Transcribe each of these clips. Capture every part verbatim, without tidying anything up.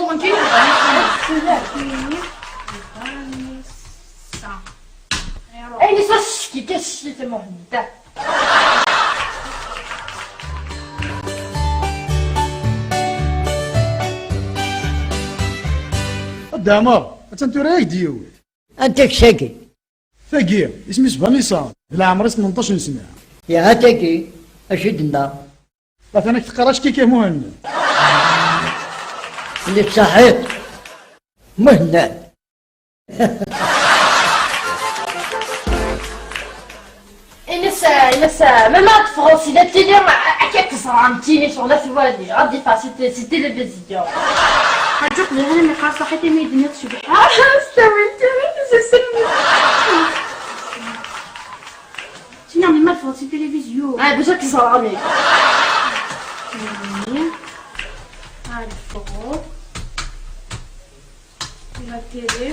Iḍelwan kan i d Vanessa. Vanessa. Ayen i s-aski kan s-, s-, Muḥend. A Dda Ɛmer, attan tura ad ak-d-yiwi. Anta kečč-agi? Tagi, isem-is Vanessa, d leɛmer-is tmenṭac n sna. Yaha tagi, acu i d-tenna? Atan ak teqqar acki-k a Muhend. Nekk saḥit. Muhend. Ines, ines, melmi ad teffɣeḍ si la télé, akka k-ẓran nekkini sur la twali, ad d-iffeɣ si té-, si télévision. Ḥaǧa qbel ad am-iqqar saḥit imi i d-tenniḍ cebḥeɣ. S tawil kan, s usem. Tina, melmi ad teffɣeḍ si télévision? Ah, bac ad k-ẓreɣ nekk. Ad teffɣeḍ. La télé.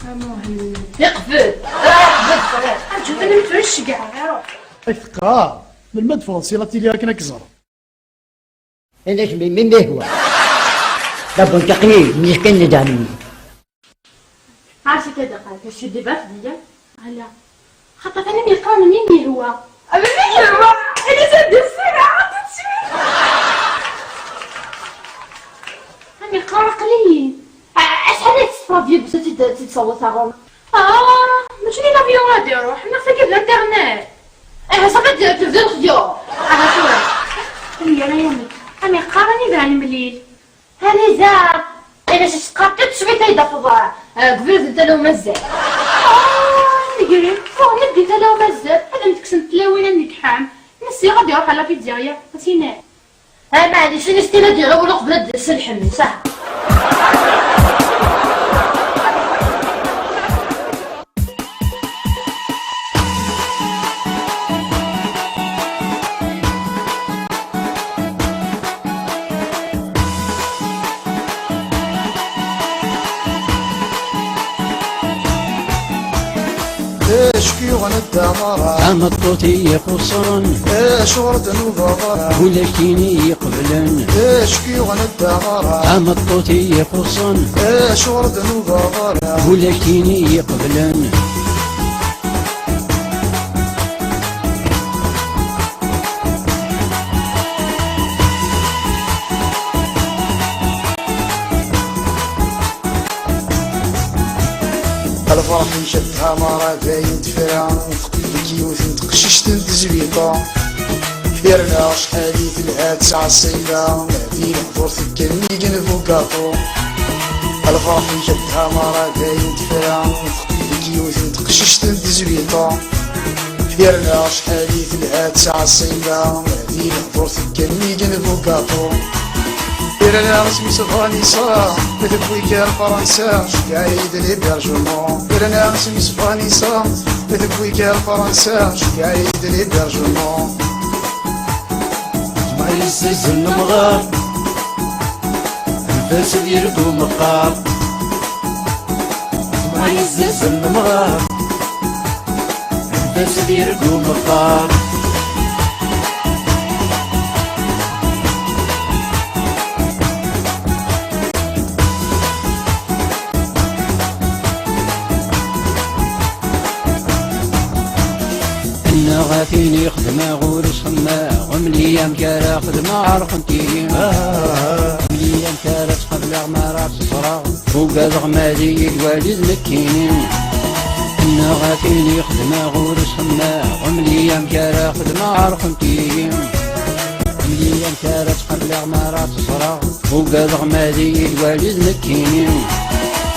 A Muhend. Iqbel. Ah, iqbel, ẓriɣ. Aǧǧut-nni ur ttwaceggeɛ ara. Ak teqqar, melmi ad teffɣeḍ si la télé akken ad k-ẓreɣ? Ini-as melmi ma yehwa. D abunṭiq-nni, nni-as kan nedhem. عرفتي كذا قال، je suis débarquée. Voilà. خاطر أنا مي قام مين يهوى. أنا مين يهوى؟ أنا زاد السرعة tout de suite. أنا قام قليل. أ-، أشحال هاد الصفرة ديال بزاف تد-، تتصور ثغوم؟ آه، ماشي لي لافيون غادي يروح، حنا في كيف الانترنت. إيه، صافي، ت-، تبدا الخديو. آه، شو؟ أنا يا ريامي. أنا قارني بها المليل. هاني زعما، إلا شي شقاق تسوي تايدا فضاء، آه، قبل انت لو مزال. آه، نقري، فوق ندي انت لو مزال، هذا متكسن تلاوين النكحان. نسي غادي يروح على بيتزاريا، فهمتيني؟ آه، معليش، أنا ستيلا ديال أول قبل الدرس الحمي، صح؟ Acu yuɣen a Dda Mara? Tameṭṭut i ixuṣṣen. Acuɣer d-nudaɣ ara? Ulac tin i iqeblen. Acu yuɣen a Dda Mara? Tameṭṭut i ixuṣṣen. Acuɣer d-nudaɣ ara? Ulac tin i iqeblen. Lferḥ-ik a Dda Mara dayen tefra, teqqel deg yiwet n teqcict n tezwiṭa. Yerna acḥal i telha tesɛa ṣṣiba, di lehdur tekka nnig n bugaṭu. Lferḥ-ik a Dda Mara dayen tefra, teqqel deg yiwet n teqcict n tezwiṭa. Yerna acḥal i telha tesɛa ṣṣiba, di lehdur tekka nnig n bugaṭu. Yerna isem-is Vanessa, ma tewwi kra Fransa, ceggeɛ-iyi-d l'hébergement. Yerna isem-is Vanessa, ma tewwi kra Fransa, ceggeɛ-iyi-d l'hébergement. Ma yezzizen lemɣar, anef-as ad yerg umeqqar. Ma yezzizen lemɣar, anef-as ad yerg umeqqar. Nniɣ a tin i xedmeɣ ur semmeɣ, mli amek ara xedmeɣ ɛerqent-iyi. Mli amek ara tt-qebleɣ mi ara tt-ẓreɣ, ugadeɣ ma d iyi-d wali d nekkini. Nniɣ a tin i xedmeɣ ur semmeɣ, mli amek ara xedmeɣ ɛerqent-iyi. Mli amek ara tt-qebleɣ mi ara tt-ẓreɣ, ugadeɣ ma d iyi-d wali d nekkini.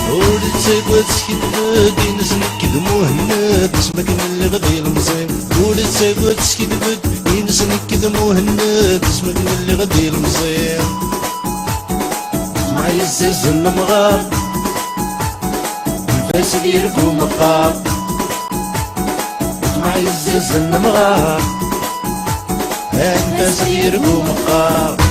Ur ttagad, skiddbed, ines nekk d Muhenned, asmi akken lliɣ d ilemẓi. Ur ttagad, skiddbed, ines nekk d Muhenned, asmi akken lliɣ d ilemẓi. Ma yezzizen lemɣar, anef-as ad yerg umeqqar. Ma yezzizen lemɣar, anef-as ad yerg umeqqar.